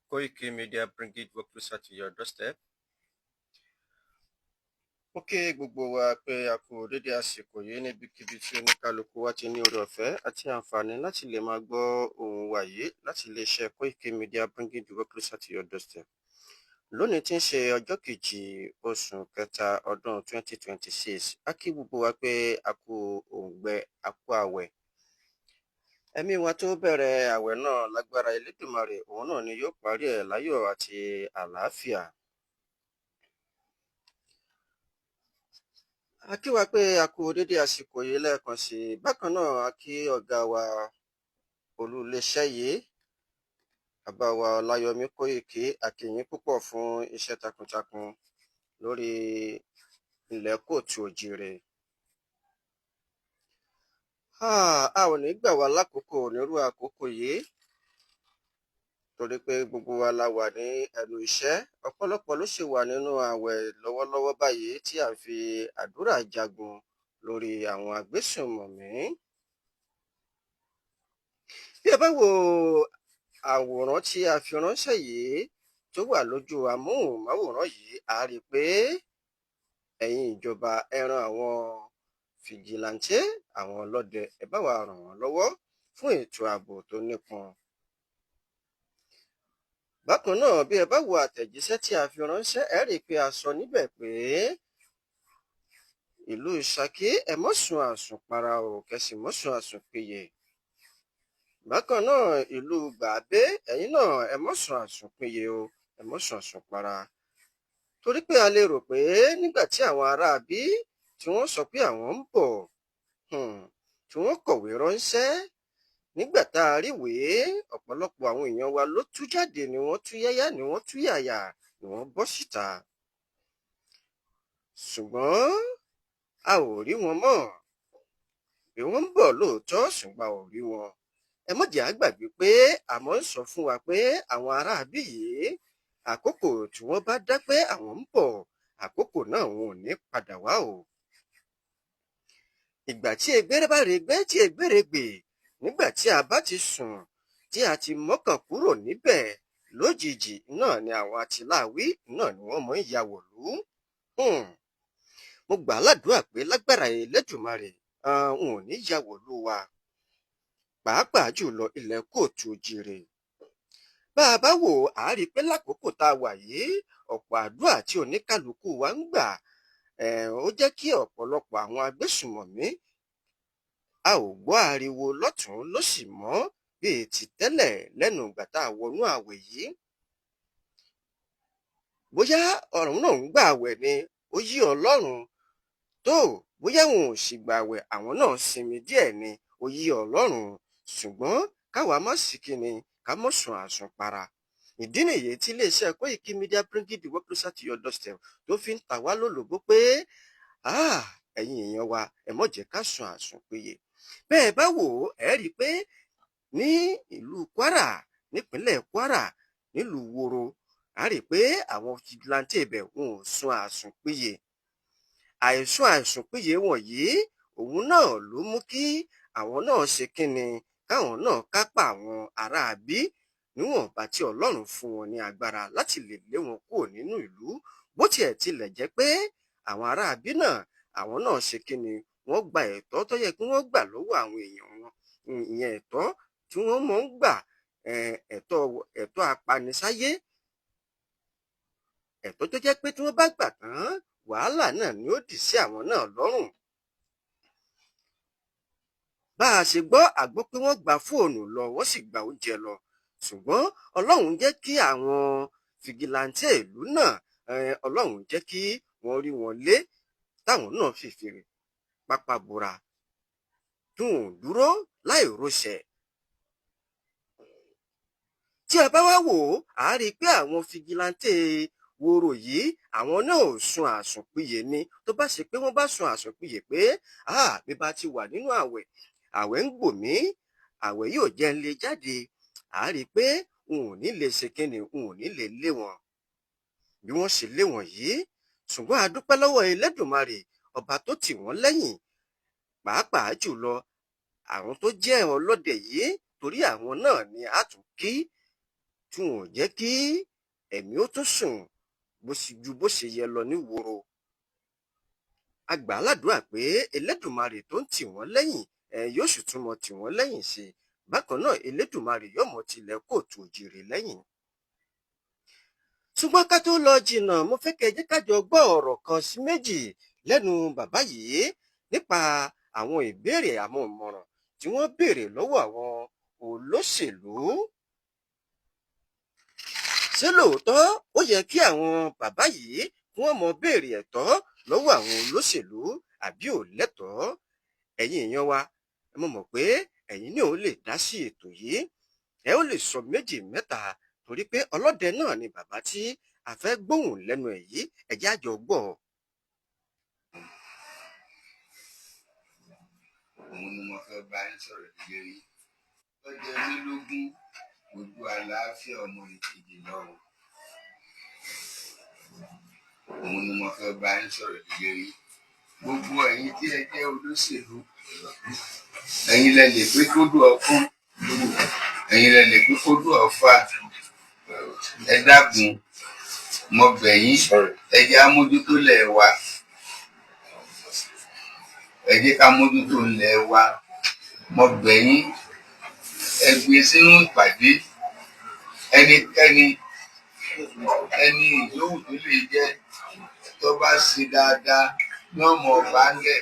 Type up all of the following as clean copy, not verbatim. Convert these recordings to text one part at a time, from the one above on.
Koiki Media bringing work closer to your doorstep. Mo kí gbogbo wa pé a kú dédé àsìkò yìí níbikíbi tí oníkálukú wa ti ní oore ọ̀fẹ́ àti àǹfààní láti lè máa gbọ́ ohùn wa yìí láti iléeṣẹ́ Koiki Media bringing the work closer to your doorstep. Lónìí tí ń ṣe ọjọ́ kejì oṣù kẹta ọdún 2026, a kí gbogbo wa pé a kú òǹgbẹ, a kú àwẹ̀. Ẹ̀mí wa tó bẹ̀rẹ̀ àwẹ̀ náà, lágbára Elédùmarè, òun náà ni yóò parí ẹ̀ láyọ̀ àti àlàáfíà. A kí wa pé a kú dédé àsìkò yìí lẹ́ẹ̀kan sí i. Bákan náà, a kí ọ̀gá wa, olú iléeṣẹ́ yìí, bàbá wa Ọláyọmí Kóìkí. A kí yín púpọ̀ fún iṣẹ́ takuntakun lórí ilẹ̀ kóòtù òjíire. A ò ní gbà wá lákòókò nírú àkókò yìí torí pé gbogbo wa la wà ní ẹnu iṣẹ́. Ọ̀pọ̀lọpọ̀ ló sì wà nínú ààwẹ̀ lọ́wọ́lọ́wọ́ báyìí tí à ń fi àdúrà jagun lórí àwọn agbésùnmọ̀mí. Bí ẹ bá wo àwòrán tí a fi ránṣẹ́ yìí tó wà lójú amóhùnmáwòrán yìí, a rí i pé ẹ̀yin ìjọba, ẹ ran àwọn fìjìláńtẹ́, àwọn ọlọ́dẹ, ẹ bá wa ràn wọ́n lọ́wọ́ fún ètò ààbò tó nípọn. Bákan náà, bí ẹ bá wo àtẹ̀jíṣẹ́ tí a fi ránṣẹ́, ẹ rí i pé a sọ níbẹ̀ pé ìlú Ṣakí, ẹ mọ́ sùn àsùnpara o, kẹ́ sì mọ́ sùn àsùnpìyè. Bákan náà, ìlú Gbàbé, ẹ̀yin náà ẹ mọ́ sùn àsùnpìyè o, ẹ mọ́ sùn àsùnpara. Torí pé a lè rò pé nígbà tí àwọn aráabí tí wọ́n sọ pé àwọn ń bọ̀, tí wọ́n kọ̀wé ránṣẹ́, nígbà tá a ríwèé, ọ̀pọ̀lọpọ̀ àwọn èèyàn wa ló tú jáde, ni wọ́n tú yáyá, ni wọ́n tú yàyà, ni wọ́n bọ́ síta. Ṣùgbọ́n a ò rí wọn mọ́. Bí wọ́n ń bọ̀ lóòótọ́, ṣùgbọ́n a ò rí wọn. Ẹ má jẹ́ á gbàgbé pé àmọ́ ń sọ fún wa pé àwọn aráabí yìí, àkókò tí wọ́n bá dá pé àwọn ń bọ̀, àkókò náà wọn ò ní padà wá o. Ìgbà tí egbére bá regbé, tí egbére gbè, nígbà tí a bá ti sùn, tí a ti mọ́kàn kúrò níbẹ̀, lójijì náà ni àwọn atiláwí náà ni wọ́n máa ń ya wọ̀lú. Mo gbà á ládùúrà pé lágbára Elédùmarè, wọn ò ní ya wọ̀lú wa, pàápàá jùlọ ilẹ̀ kóòtù òjíire. Bá a bá wò ó, a rí i pé lákòókò tá a wà yìí, ọ̀pọ̀ àdúrà tí oníkálukú wa ń gbà, ó jẹ́ kí ọ̀pọ̀lọpọ̀ àwọn agbésùnmọ̀mí, a ò gbọ́ ariwo lọ́tùn lósì mọ́ bíi ti tẹ́lẹ̀ lẹ́nu ìgbà tá a wọnú ààwẹ̀ yìí. Bóyá ọ̀run náà ń gbà àwẹ̀ ni, ó yí Ọlọ́run tó, bóyá wọn ò sì gbà àwẹ̀, àwọn náà sinmi díẹ̀ ni, ó yí Ọlọ́run. Ṣùgbọ́n káwa má sì kíni, ká mọ́ sùn àsùnpara. Ìdí nìyí tí iléeṣẹ́ Koiki Media bringing the work closer to your doorstep tó fi ń ta wá lólobó pé ẹ̀yin èèyàn wa, ẹ má jẹ́ ká sùn àsùnpìyè. Bẹ́ẹ̀ bá wò ó, ẹ rí i pé ní ìlú Kwara, nípínlẹ̀ Kwara, nílùú Woro, a rí i pé àwọn fìjìláńtẹ́ ibẹ̀ wọn ò sùn àsùnpìyè. Àìsùn àsùnpìyè wọ̀nyí, òun náà ló mú kí àwọn náà ṣe kínni, káwọn náà kápá àwọn aráabí níwọ̀nba tí Ọlọ́run fún wọn ní agbára láti lè lé wọn kúrò nínú ìlú. Bó tiẹ̀ tilẹ̀ jẹ́ pé àwọn aráabí náà, àwọn náà ṣe kínni, wọ́n gba ẹ̀tọ́ tó yẹ kí wọ́n gbà lọ́wọ́ àwọn èèyàn wọn. Ìyẹn ẹ̀tọ́ tí wọ́n mọ̀ ń gbà, ẹ̀tọ́ apanisáyé. Ẹ̀tọ́ tó jẹ́ pé tí wọ́n bá gbà tán, wàhálà náà ni ó dì sí àwọn náà lọ́rùn. Bá a ṣe gbọ́, a gbọ́ pé wọ́n gba fóònù lọ, wọ́n sì gba oúnjẹ lọ. Ṣùgbọ́n Ọlọ́run jẹ́ kí àwọn fìgìláńtẹ́ ìlú náà, Ọlọ́run jẹ́ kí wọ́n rí wọn lé, táwọn náà sì fi pápá bora, tí wọn ò dúró láì rọsẹ̀. Tí a bá wá wò ó, a rí i pé àwọn fìgìláńtẹ́ Woro yìí, àwọn náà ò sun àsùnpìyè ni. Tó bá ṣe pé wọ́n bá sun àsùnpìyè pé bí bá ti wà nínú àwẹ̀, àwẹ̀ ń gbò mí, àwẹ̀ yóò jẹ́ ń lè jáde, a rí i pé n ò ní lè ṣe kíni, n ò ní lè lé wọn bí wọ́n ṣe lé wọn yìí. Ṣùgbọ́n a dúpẹ́ lọ́wọ́ Elédùmarè, ọba tó tì wọ́n lẹ́yìn, pàápàá jùlọ àwọn tó jẹ́ ọlọ́dẹ yìí, torí àwọn náà ni a tún kí tí tí wọn ò jẹ́ kí ẹ̀mí ó tún sùn bó sì ju bó ṣe yẹ lọ níwòrò. A gbà á ládùúrà pé Elédùmarè tó ń tì wọ́n lẹ́yìn yóò sì tún mọ tì wọ́n lẹ́yìn sí i. Bákan náà Elédùmarè yóò mọ tilẹ̀ kóòtù òjìrè lẹ́yìn. Ṣùgbọ́n ká tó lọ jìnnà, mo fẹ́ kẹ́ ẹ jẹ́ ká jọ gbọ́ ọ̀rọ̀ kan sí méjì lẹ́nu bàbá yìí nípa àwọn ìbéèrè àwọn ìmọ̀ràn tí wọ́n béèrè lọ́wọ́ àwọn olóṣèlú. Ṣé lóòótọ́ ó yẹ kí àwọn bàbá yìí kí wọ́n mọ béèrè ẹ̀tọ́ lọ́wọ́ àwọn olóṣèlú àbí ò lẹ́tọ̀ọ́? Ẹ̀yin èèyàn wa, mo mọ̀ pé ẹ̀yin ní òun lè dá sí ètò yìí, ẹ ó lè sọ méjì mẹ́ta torí pé ọlọ́dẹ náà ni bàbá tí a fẹ́ gbóhùn lẹ́nu ẹ̀ yìí. Ẹ jẹ́ á jọ gbọ́. Òun ni mo fẹ́ bá yín sọ̀rọ̀ lérí. Ó jẹ mí lógún ojú àlàáfíà ọmọ ìkejì lọ́wọ́. Òun ni mo fẹ́ bá yín sọ̀rọ̀ lérí. Gbogbo ẹ̀yin tí ẹ jẹ́ olóṣèlú, ẹ̀yin lẹ lè pé kódù ọkún, ẹ̀yin lẹ lè pé kódù ọ̀fà. Ẹ dákun, mo bẹ̀ yín, ẹ jẹ́ á mójútó lẹ̀ wa. Ẹ jẹ́ ká mójútó ilẹ̀ wa. Mo bẹ̀ yín, ẹ gbé sínú ìpàdé. Ẹnikẹ́ni, ẹni ìyówù tó lè jẹ́ tó bá ṣe dáadáa ní ọmọ ọba ńlẹ̀,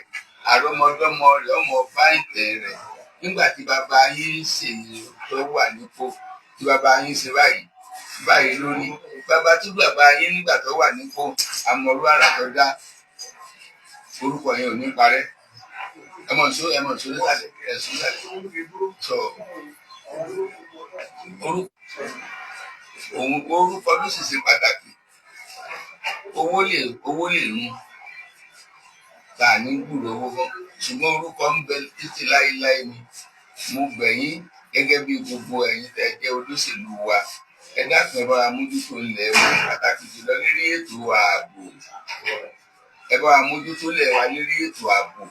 àrọ́mọdọ́mọ rẹ̀ ọmọ ọba ìtẹ̀ rẹ̀. Nígbà tí bàbá yín ń ṣe tó wà nípò, tí bàbá yín ṣe báyìí báyìí lórí bàbá tí bàbá yín nígbà tó wà nípò, àmọ̀rú àrà tó dá, orúkọ yẹn ò ní parẹ́. Ẹ mọ̀ nsó, ẹ mọ̀ nsó nísàlẹ̀, ẹ sùn nísàlẹ̀. Sọ orúkọ òun, orúkọ ló sì ṣe pàtàkì. Owó lè run, tá a ní gbúrò owó fún, ṣùgbọ́n orúkọ ń bẹ títí láéláé ni. Mo bẹ̀ yín gẹ́gẹ́ bí gbogbo ẹ̀yin tẹ́ jẹ́ olóṣèlú wa, ẹ dákun ẹ bá wa mójútó ilẹ̀ wa, pàtàkì jùlọ lórí ètò ààbò. Ẹ bá wa mójútó ilẹ̀ wa lórí ètò ààbò.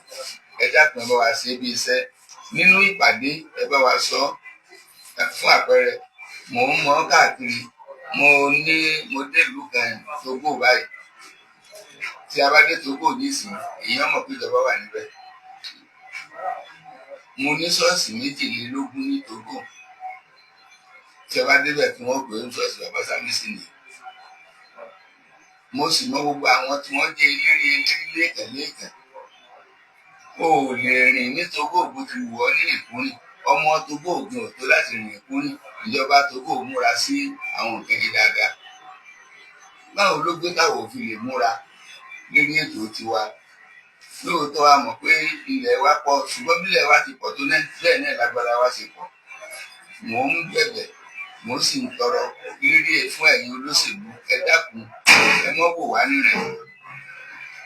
Ẹ dákun ẹ bá wa ṣe bí iṣẹ́ nínú ìpàdé, ẹ bá wa sọ. Fún àpẹẹrẹ, mò ń mọ káàkiri, mo dé ìlú kan Togo báyìí. Tí a bá dé Togo nísìnyí, èèyàn mọ̀ pé ìjọba wà níbẹ̀. Mo ní ṣọ́ọ̀ṣì 22 ní Togo. Tí a bá débẹ̀ kí wọ́n pè é ṣọ́ọ̀ṣì bàbá Sámísì ni. Mo sì mọ gbogbo àwọn tí wọ́n jẹ́ eléré eléré lẹ́ẹ̀kan lẹ́ẹ̀kan. O ò lè rìn ní Togo bó ti wù ọ́ ní ìkúrìn. Ọmọ Togo ògùn ò tó láti rìn ìkúrìn. Ìjọba Togo múra sí àwọn nǹkan yìí dáadáa. Báwo ló gbé táwọn òfin lè múra lórí ètò tiwa? Lóòótọ́ a mọ̀ pé ilẹ̀ wa pọ̀, ṣùgbọ́n bí ilẹ̀ wa ti pọ̀ tó náà, bẹ́ẹ̀ náà lágbára wa ṣe pọ̀. Mò ń bẹ̀bẹ̀, mò sì ń tọrọ lérí fún ẹ̀yin olóṣèlú, ẹ dákun, ẹ mọ́ wò wá nírẹ̀.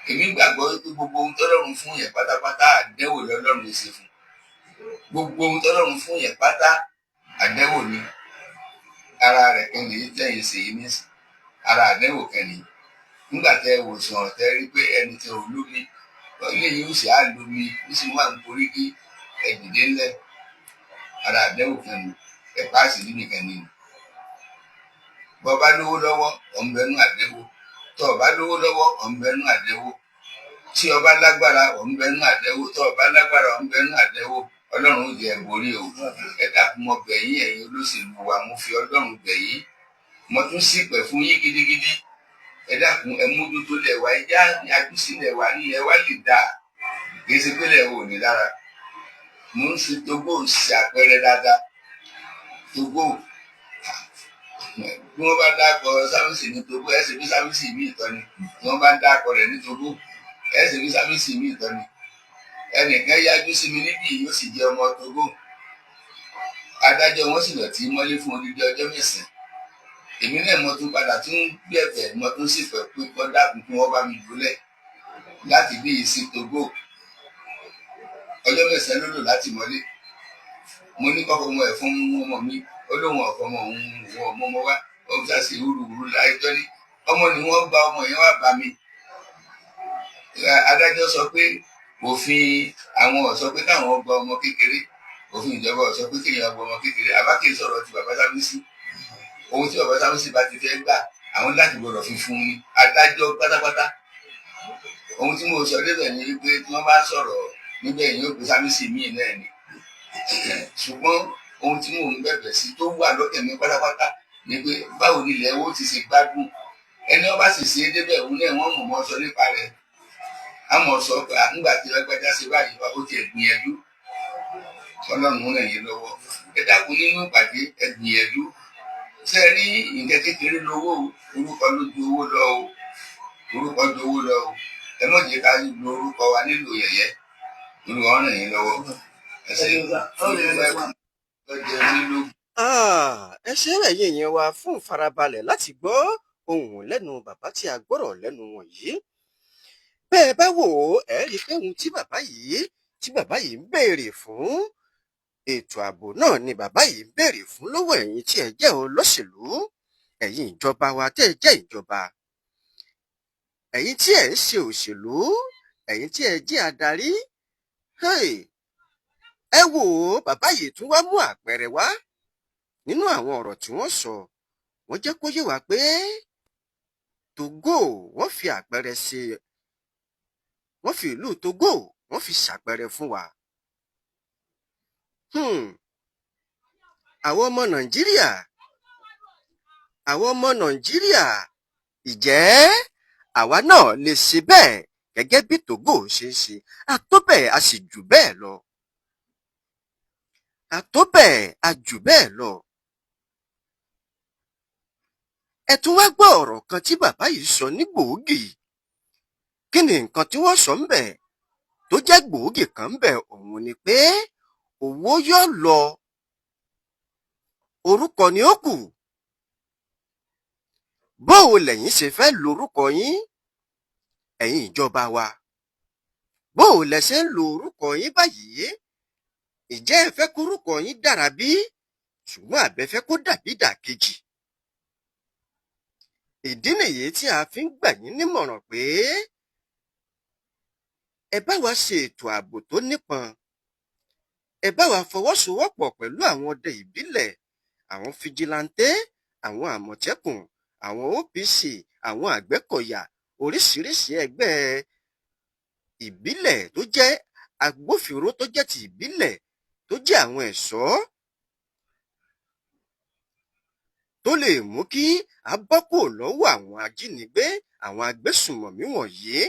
Èmi gbàgbọ́ wípé gbogbo ohun tọ́lọ́run fún yẹn pátápátá àdẹ́wò lọ́lọ́run ṣe fún. Gbogbo ohun tọ́lọ́run fún yẹn pátá àdẹ́wò ni. Ara rẹ̀ kan lèyí tẹ̀yìn ṣe yìí nísìn. Ara àdẹ́wò kan nìyí. Nígbà tẹ wòsàn tẹ rí pé ẹni tẹ ò lómi, ilé yìí ó sì á lómi, ó sì wà ń porí kí ẹ dìde ńlẹ̀. Ara àdẹ́wò kan nì. Ẹ páàsì níbi kan nìyí. Bọ́ bá lówó lọ́wọ́, ọ̀ ń bẹnu àdẹ́wò. Tọ́ ọ bá lówó lọ́wọ́, ọ̀ ń bẹnu àdẹ́wò. Tí o bá lágbára, ọ̀ ń bẹnu àdẹ́wò. Tọ́ ọ bá lágbára, ọ̀ ń bẹnu àdẹ́wò. Ọlọ́run ó jẹ́ borí o. Ẹ dákun, mo bẹ̀ yín ẹ̀yin olóṣèlú wa, mo fi Ọlọ́run bẹ̀ yín. Mo tún ṣìpẹ̀ fún yín gidigidi. Ẹ dákun, ẹ mójútó lẹ̀ wá, ẹ já àjùsílẹ̀ wá, nílẹ̀ wá lè dáa. Kì í ṣe pé lẹ̀ ò ní lára. Mo ń fi Togo ṣe àpẹẹrẹ dáadáa. Togo, bí wọ́n bá dákọ̀ sáfíìsì ní Togo, ẹ ṣe bí sáfíìsì mi ìtọ́ni. Bí wọ́n bá dákọ̀ rẹ̀ ní Togo, ẹ ṣe bí sáfíìsì mi ìtọ́ni. Ẹnìkan yájú sí mi níbí yìí, ó sì jẹ́ ọmọ Togo. Adájọ́ wọn sì lọ tí mọ́lé fún odidi ọjọ́ mẹ́sàn-án. Èmi náà mo tún padà tún gbẹ̀bẹ̀, mo tún sì fẹ́ pé kọ́ dákun kí wọ́n bá mi dúlẹ̀ láti bí yìí sí Togo. Ọjọ́ mẹ́sàn-án ló lò láti mọ́lé. Mo ní kọ́kọ́ ọmọ ẹ̀ fún ọmọ mi, ó lóun ọ̀fọ́ ọmọ òun òun ọmọ ọmọ wa, ó ń sàṣe wúruwúru láìjọ́ ní. Ọmọ ni wọ́n gba ọmọ yẹn wá bá mi. Adájọ́ sọ pé òfin àwọn ò sọ pé káwọn gba ọmọ kékeré, òfin ìjọba ò sọ pé kéèyàn gba ọmọ kékeré. Àbá kìí sọ̀rọ̀ ti bàbá Sámísì. Ohun tí bàbá Sámúsì bá ti fẹ́ gbà, àwọn láti gbọdọ̀ fi fún ni adájọ́ pátápátá. Ohun tí mo sọ débẹ̀ ni wípé tí wọ́n bá sọ̀rọ̀ níbẹ̀ yóò pé Sámúsì míì náà ni. Ṣùgbọ́n ohun tí mò ń bẹ̀bẹ̀ sí tó wà lọ́kàn mi pátápátá ni pé báwo ni ilẹ̀ wo ti ṣe gbádùn. Ẹni wọ́n bá sì ṣe é débẹ̀, òun náà wọ́n mọ̀ mọ́ sọ nípa rẹ̀. Àmọ́ sọ pé nígbà tí lágbájá ṣe báyìí, ó ti gbìyànjú. Ọlọ́run ràn yín lọ́wọ́. Ẹ dákun, nínú ìpàdé, ẹ gbìyànjú. Ṣe rí nǹkan kékeré lówó? Orúkọ ló ju owó lọ o, orúkọ ju owó lọ o. Ẹ má jẹ́ ká lo orúkọ wa nílò yẹ̀yẹ́. Olúwa ràn yín lọ́wọ́. Ẹ ṣe ọjọ́ nílò. Ẹ ṣe ẹ̀yin èèyàn wa fún ìfarabalẹ̀ láti gbọ́ ohùn lẹ́nu bàbá tí a gbọ́rọ̀ lẹ́nu wọn yìí. Bẹ́ẹ̀ bá wò ó, ẹ rí i pé ohun tí bàbá yìí ń béèrè fún, ètò ààbò náà ni bàbá yìí ń béèrè fún lọ́wọ́ ẹ̀yin tí ẹ jẹ́ olóṣèlú, ẹ̀yin ìjọba wa tẹ́ ẹ jẹ́ ìjọba, ẹ̀yin tí ẹ ń ṣe òṣèlú, ẹ̀yin tí ẹ jẹ́ adarí. Ẹ wò ó, bàbá yìí tún wá mú àpẹẹrẹ wá nínú àwọn ọ̀rọ̀ tí wọ́n sọ. Wọ́n jẹ́ kó yé wa pé Togo, wọ́n fi àpẹẹrẹ ṣe, wọ́n fi ìlú Togo, wọ́n fi ṣàpẹẹrẹ fún wa. Àwọn ọmọ Nàìjíríà, àwọn ọmọ Nàìjíríà, ìjẹ́ àwa náà lè ṣe bẹ́ẹ̀ gẹ́gẹ́ bí Togo ṣe ń ṣe? A tó bẹ́ẹ̀, a sì jù bẹ́ẹ̀ lọ. A tó bẹ́ẹ̀, a jù bẹ́ẹ̀ lọ. Ẹ tún wá gbọ́ ọ̀rọ̀ kan tí bàbá yìí sọ ní gbòógì. Kí ni nǹkan tí wọ́n sọ ń bẹ̀ tó jẹ́ gbòógì kan ń bẹ̀? Òun ni pé owó yóò lọ, orúkọ ni ó kù. Bóò lẹ̀yin ṣe fẹ́ lorúkọ yín, ẹ̀yin ìjọba wa? Bóò lẹ ṣe ń lo orúkọ yín báyìí? Ìjẹ́ ẹ fẹ́ kórúkọ yín dára bí? Ṣùgbọ́n àbẹ fẹ́ kó dàbí ìdàkejì? Ìdí nìyí tí a fi ń gbà yín nímọ̀ràn pé ẹ bá wa ṣe ètò ààbò tó nípọn, ẹ bá wa fọwọ́sowọ́pọ̀ pẹ̀lú àwọn ọdẹ ìbílẹ̀, àwọn vigilante, àwọn Àmọ̀tẹ́kùn, àwọn OPC, àwọn Àgbẹ̀kọ̀yà, oríṣiríṣi ẹgbẹ́ ìbílẹ̀ tó jẹ́ agbófinró, tó jẹ́ ti ìbílẹ̀, tó jẹ́ àwọn ẹ̀ṣọ́ tó lè mú kí a bọ́ kúrò lọ́wọ́ àwọn ajínigbé, àwọn agbésùnmọ̀mí wọ̀nyí.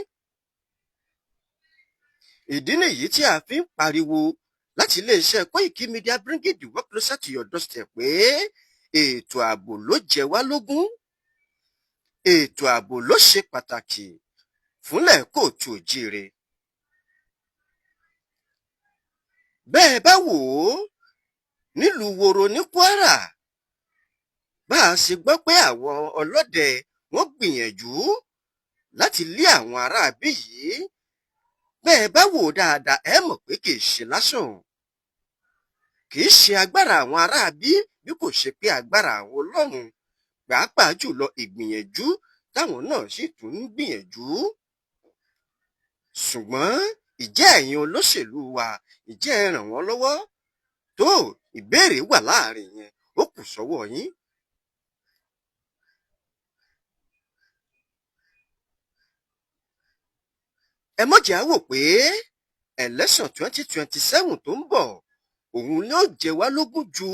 Ìdí nìyí tí a fi ń pariwo láti iléeṣẹ́ Koiki Media, bringing the work closer to your doorstep, pé ètò ààbò ló jẹ wá lógún, ètò ààbò ló ṣe pàtàkì fúnlẹ̀ káàárọ̀ oòjíire. Bẹ́ẹ̀ bá wò ó, nílùú Woro ní Kwara, bá a ṣe gbọ́ pé àwọn ọlọ́dẹ wọ́n gbìyànjú láti lé àwọn aráabí yìí, bẹ́ẹ̀ bá wò ó dáadáa, ẹ mọ̀ pé kì í ṣe lásán, kì í ṣe agbára àwọn aráabí, bí kò ṣe pé agbára àwọn Ọlọ́run, pàápàá jùlọ ìgbìyànjú táwọn náà sì tún ń gbìyànjú. Ṣùgbọ́n ìjẹ́ ẹ̀yin olóṣèlú wa, ìjẹ́ ẹ ràn wọ́n lọ́wọ́ tó? Ìbéèrè wà láàrin yẹn, ó kù sọ́wọ́ yín. Ẹ mọ̀jẹ̀ á wò pé election 2027 tó ń bọ̀, òun ni ó jẹ wá lógún ju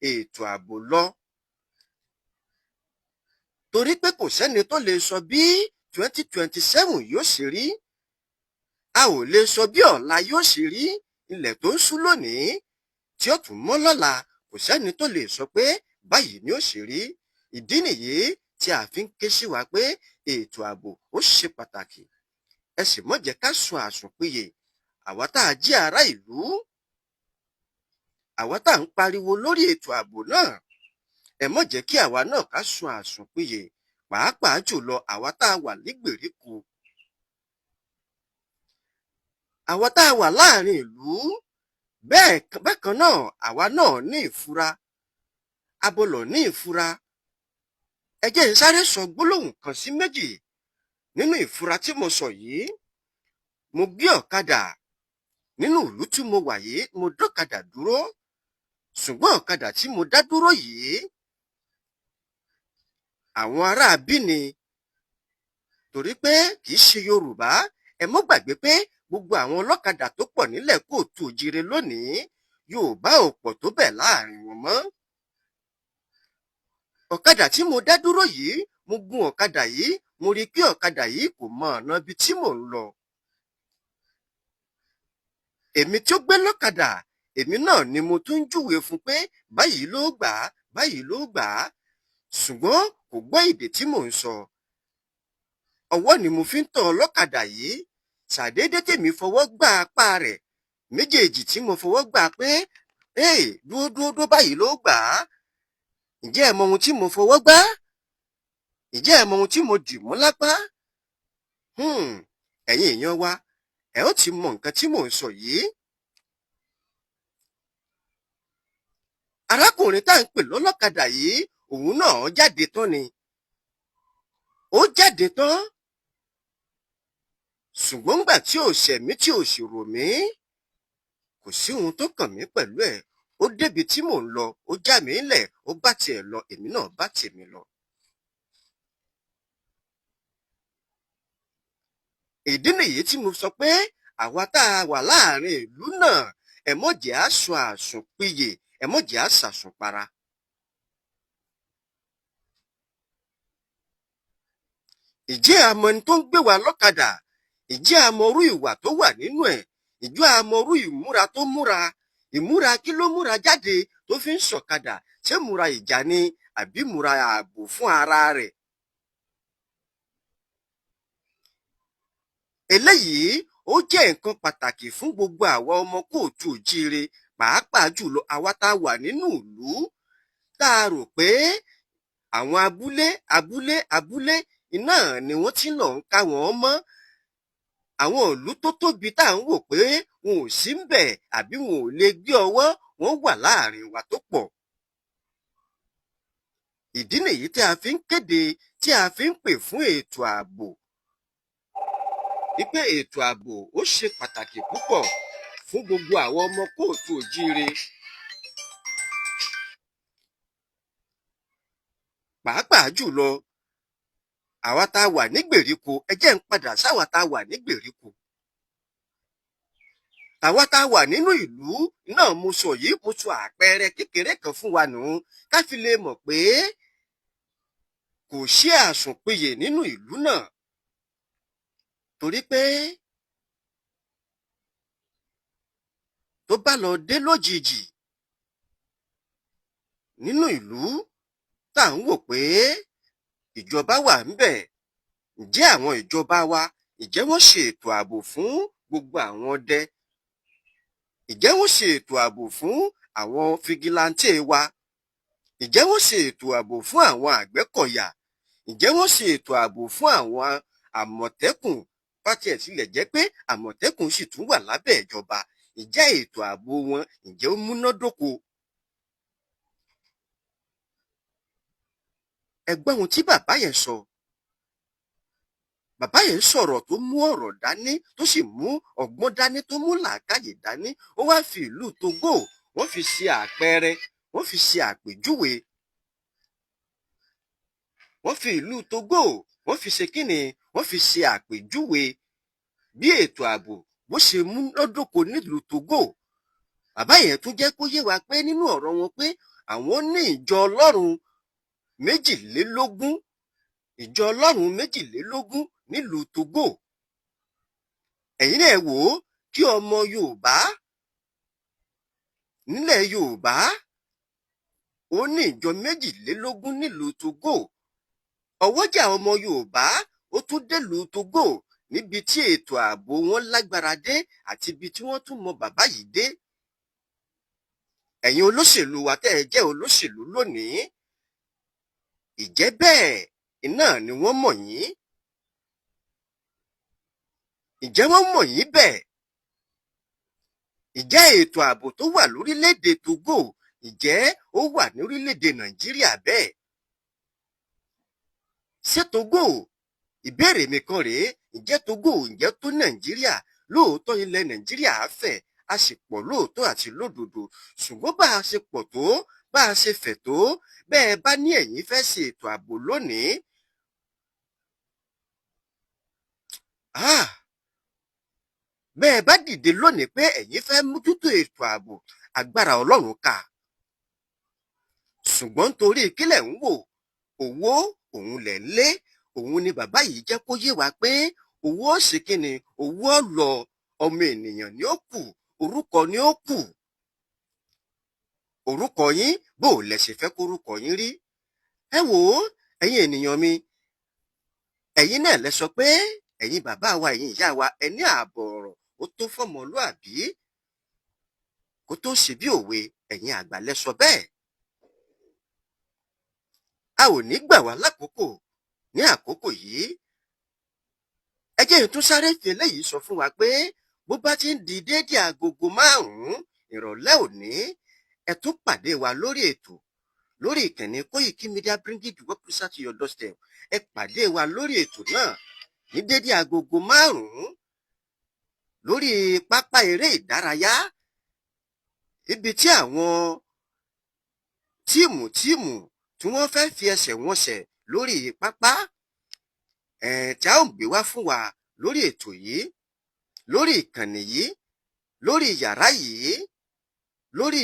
ètò ààbò lọ, torí pé kò sẹ́ni tó lè sọ bí 2027 yóò ṣe rí. A ò lè sọ bí ọ̀la yóò ṣe rí. Ilẹ̀ tó ń ṣú lónìí tí ó tún mọ́ lọ́la, kò sẹ́ni tó lè sọ pé báyìí ni ó ṣe rí. Ìdí nìyí tí a fi ń ké sí wa pé ètò ààbò ó ṣe pàtàkì. Ẹ sì mọ̀ jẹ́ ká sun àsùnpìyè. Àwa tá a jẹ́ ará ìlú, àwa tá à ń pariwo lórí ètò ààbò náà, ẹ mọ̀ jẹ́ kí àwa náà ká sun àsùnpìyè, pàápàá jùlọ àwa tá a wà nígbèríko, àwa tá a wà láàrin ìlú. Bẹ́ẹ̀ bákan náà, àwa náà ní ìfura, abolọ̀ ní ìfura. Ẹ jẹ́ n sáré sọ gbólóhùn kan sí méjì nínú ìfura tí mo sọ yìí. Mo gbé ọ̀kadà nínú ìlú tí mo wà yìí, mo dọ́kadà dúró, ṣùgbọ́n ọ̀kadà tí mo dá dúró yìí, Àwọn ará bí ni, torí pé kì í ṣe Yorùbá. Ẹ mọ́ gbàgbé pé gbogbo àwọn ọlọ́kadà tó pọ̀ nílẹ̀ kóòtù òjire lónìí, Yorùbá ò pọ̀ tó bẹ́ẹ̀ láàrin wọn mọ́. Ọ̀kadà tí mo dá dúró yìí, mo gun ọ̀kadà yìí, mo rí i pé ọ̀kadà yìí kò mọ ọ̀nà ibi tí mò ń lọ. Èmi tí ó gbé lọ́kadà, èmi náà ni mo tún ń júwe fún pé báyìí ló gbà á, báyìí ló gbà á, ṣùgbọ́n kò gbọ́ èdè tí mò ń sọ. Ọwọ́ ni mo fi ń tọ́ ọlọ́kadà yìí. Ṣàdédé tèmi fọwọ́ gbá apá rẹ̀ méjèèjì tí mo fọwọ́ gbà pé, "Hey, dúró, dúró, dúró, báyìí ló gbà á." Ǹjẹ́ ẹ mọ ohun tí mo fọwọ́ gbá? Ǹjẹ́ ẹ mọ ohun tí mo dì mú lápá? Ẹ̀yin èèyàn wa, ẹ ó ti mọ nǹkan tí mò ń sọ yìí. Arákùnrin tá à ń pè lọ́lọ́kadà yìí, òun náà jáde tán ni. Ó jáde tán. Ṣùgbọ́n ńgbà tí ò ṣẹ̀ mí, tí ò sì rò mí, kò sí ohun tó kàn mí pẹ̀lú ẹ̀. Ó débi tí mò ń lọ, ó já mi lẹ̀, ó bá tiẹ̀ lọ, èmi náà bá tèmi lọ. Ìdí nìyí tí mo sọ pé àwa tá a wà láàrin ìlú náà, ẹ mọ̀ jẹ́ á sọ àsùnpìyè, ẹ mọ̀ jẹ́ á sàsùnpara. Ǹjẹ́ a mọ ẹni tó ń gbé wa lọ́kadà? Ǹjẹ́ a mọ irú ìwà tó wà nínú ẹ̀? Ǹjẹ́ a mọ irú ìmúra tó múra? Ìmúra kí ló múra jáde tó fi ń ṣọ̀kadà? Ṣé múra ìjà ni àbí múra ààbò fún ara rẹ̀? Eléyìí ó jẹ́ nǹkan pàtàkì fún gbogbo àwa ọmọ kóòtù òjíire, pàápàá jùlọ àwa tá a wà nínú ìlú, tá a rò pé àwọn abúlé abúlé abúlé iná ni wọ́n ti lọ ń ká wọn mọ́. Àwọn ìlú tó tóbi tá à ń wò pé wọn ò sí ń bẹ̀ àbí wọn ò lè gbé ọwọ́, wọn wà láàrin wa tó pọ̀. Ìdí nìyí tí a fi ń kéde, tí a fi ń pè fún ètò ààbò. Wípé ètò ààbò ó ṣe pàtàkì púpọ̀ fún gbogbo àwọn ọmọ kóòtù òjíire. Pàápàá jùlọ àwa tá a wà ní gbèríko, ẹ jẹ́ ń padà sáwa tá a wà ní gbèríko. Àwa tá a wà nínú ìlú náà mo sọ yìí, mo sọ àpẹẹrẹ kékeré kan fún wa nù ká fi lè mọ̀ pé kò sí àsùnpìyè nínú ìlú náà. Torí pé tó bá lọ dé lójijì nínú ìlú tá à ń wò pé ìjọba wà ńbẹ̀, ǹjẹ́ àwọn ìjọba wa, ǹjẹ́ wọ́n ṣe ètò ààbò fún gbogbo àwọn ọdẹ? Ǹjẹ́ wọ́n ṣe ètò ààbò fún àwọn figilantè wa? Ǹjẹ́ wọ́n ṣe ètò ààbò fún àwọn àgbẹ̀kọ̀yà? Ǹjẹ́ wọ́n ṣe ètò ààbò fún àwọn àmọ̀tẹ́kùn? Bá tiẹ̀ tilẹ̀ jẹ́ pé àmọ̀tẹ́kùn sì tún wà lábẹ́ ìjọba, ǹjẹ́ ètò ààbò wọn, ǹjẹ́ ó múnádóko? Ẹ gbọ́ ohun tí bàbá yẹn sọ. Bàbá yẹn sọ̀rọ̀ tó mú ọ̀rọ̀ dání, tó sì mú ọgbọ́n dání, tó mú làákàyè dání. Ó wá fi ìlú Togo, wọ́n fi ṣe àpẹẹrẹ, wọ́n fi ṣe àpèjúwe. Wọ́n fi ìlú Togo, wọ́n fi ṣe kíni? Wọ́n fi ṣe àpèjúwe bí ètò ààbò bó ṣe múnádóko nílùú Togo. Bàbá yẹn tún jẹ́ kó yé wa pé nínú ọ̀rọ̀ wọn pé àwọn ní ìjọ Ọlọ́run méjìlélógún, ìjọ Ọlọ́run méjìlélógún nílùú Togo. Ẹ̀yin náà wò ó, kí ọmọ Yorùbá nílẹ̀ Yorùbá ó ní ìjọ méjìlélógún nílùú Togo. Ọwọ́jà ọmọ Yorùbá ó tún délùú Togo níbi tí ètò ààbò wọn lágbára dé àti ibi tí wọ́n tún mọ bàbá yìí dé. Ẹ̀yin olóṣèlú wa tẹ́ ẹ jẹ́ olóṣèlú lónìí, ìjẹ́ bẹ́ẹ̀ iná ni wọ́n mọ̀ yín? Ǹjẹ́ wọ́n mọ̀ yín bẹ́ẹ̀? Ǹjẹ́ ètò ààbò tó wà lórílẹ̀‐èdè Togo, ǹjẹ́ ó wà ní orílẹ̀‐èdè Nàìjíríà bẹ́ẹ̀? Ṣé Togo, ìbéèrè mi kan rèé, ǹjẹ́ Togo ǹjẹ́ tó Nàìjíríà? Lóòótọ́ ilẹ̀ Nàìjíríà á fẹ̀, a sì pọ̀ lóòótọ́ àti lódodo, ṣùgbọ́n bá a ṣe pọ̀ tó, Bá a ṣe fẹ̀ tó, bẹ́ẹ̀ bá ní ẹ̀yin fẹ́ ṣe ètò ààbò lónìí, bẹ́ẹ̀ bá dìde lónìí pé ẹ̀yin fẹ́ mójútó ètò ààbò, agbára Ọlọ́run ká. Ṣùgbọ́n torí kílẹ̀ ń wò, owó òun lẹ̀ ń lé. Òun ni bàbá yìí jẹ́ kó yé wa pé owó ó ṣe kíni, owó ó lọ, ọmọ ènìyàn ni ó kù, orúkọ ni ó kù. Orúkọ yín, bó lẹ ṣe fẹ́ kórúkọ yín rí? Ẹ wò ó, ẹ̀yin ènìyàn mi, ẹ̀yin náà lẹ sọ pé ẹ̀yin bàbá wa, ẹ̀yin ìyá wa, ẹ ní ààbọ̀ ọ̀rọ̀ ó tó fọ́mọlúàbí kó tó ṣe bí òwe. Ẹ̀yin àgbà lẹ sọ bẹ́ẹ̀. A ò ní gbà wá lákòókò ní àkókò yìí. Ẹ jẹ́ n tún sáré fi eléyìí sọ fún wa pé bó bá ti ń di déédé 5:00 ìrọ̀lẹ́ òní, ẹ tún pàdé wa lórí ètò lórí ìkànnì Koiki Media, bringing the work closer to your doorstep. Ẹ pàdé wa lórí ètò náà ní déédé 5:00 lórí pápá eré ìdárayá, ibi tí àwọn team team tí wọ́n fẹ́ fi ẹsẹ̀ wọn sẹ̀ lórí pápá tí a ó gbé wá fún wa lórí ètò yìí, lórí ìkànnì yìí, lórí yàrá yìí, lórí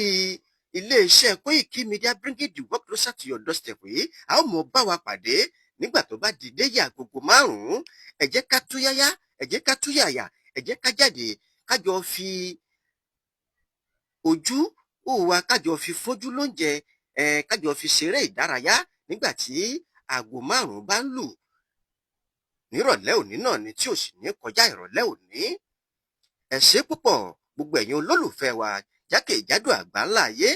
iléeṣẹ́ Koiki Media, bringing the work closer to your doorstep yìí. A ó mọ bá wa pàdé nígbà tó bá di déyé 5:00. Ẹ jẹ́ ká túyáyá, ẹ jẹ́ ká túyàyà, ẹ jẹ́ ká jáde, ká jọ fi ojú wa, ká jọ fi fójú lóúnjẹ, ká jọ fi ṣeré ìdárayá nígbà tí 5:00 bá ń lù nírọ̀lẹ́ òní náà ni, tí ò sì ní kọjá ìrọ̀lẹ́ òní. Ẹ ṣé púpọ̀, gbogbo ẹ̀yin olólùfẹ́ wa jákèjádò àgbáńlá ayé,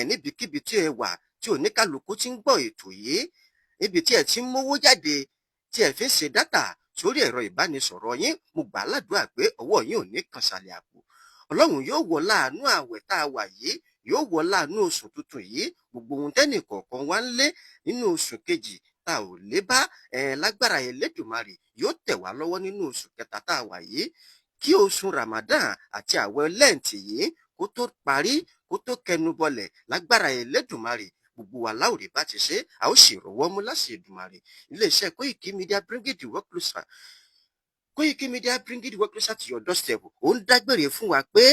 níbikíbi tí ẹ wà, tí oníkálukú ti ń gbọ́ ètò yìí, níbi tí ẹ ti ń mówó jáde tí ẹ fi ń ṣe data sórí ẹ̀rọ ìbánisọ̀rọ̀ yín. Mo gbà á ládùúrà pé ọwọ́ yín ò ní kan sàlẹ̀ àpò. Ọlọ́run yóò wọ láàánú àwẹ̀ tá a wà yìí, yóò wọ láàánú oṣù tuntun yìí. Gbogbo ohun tẹ́nì kọ̀ọ̀kan wá ń lé nínú oṣù kejì tá ò lé bá lágbára Elédùmarè, yóò tẹ̀ wá lọ́wọ́ nínú oṣù kẹta tá a wà yìí. Kí oṣù Ramadan àti àwẹ̀ Lent yìí kó tó parí, kó tó kẹnu bọlẹ̀, lágbára Elédùmarè, gbogbo wa láòrè bá ti ṣe, a ó sì rọwọ́ mú láṣẹ Èdùmàrè. Iléeṣẹ́ Koiki Media, bringing the work closer, Koiki Media, bringing the work closer to your doorstep, ó ń dágbére fún wa pé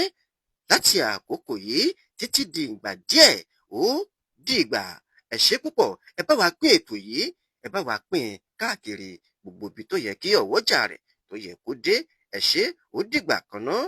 láti àkókò yìí títí di ìgbà díẹ̀, ó dìgbà. Ẹ ṣé púpọ̀. Ẹ bá wa pín ètò yìí, ẹ bá wa pín káàkiri gbogbo ibi tó yẹ kí ọwọ́jà rẹ̀ tó yẹ kó dé. Ẹ ṣé, ó dìgbà kan náà.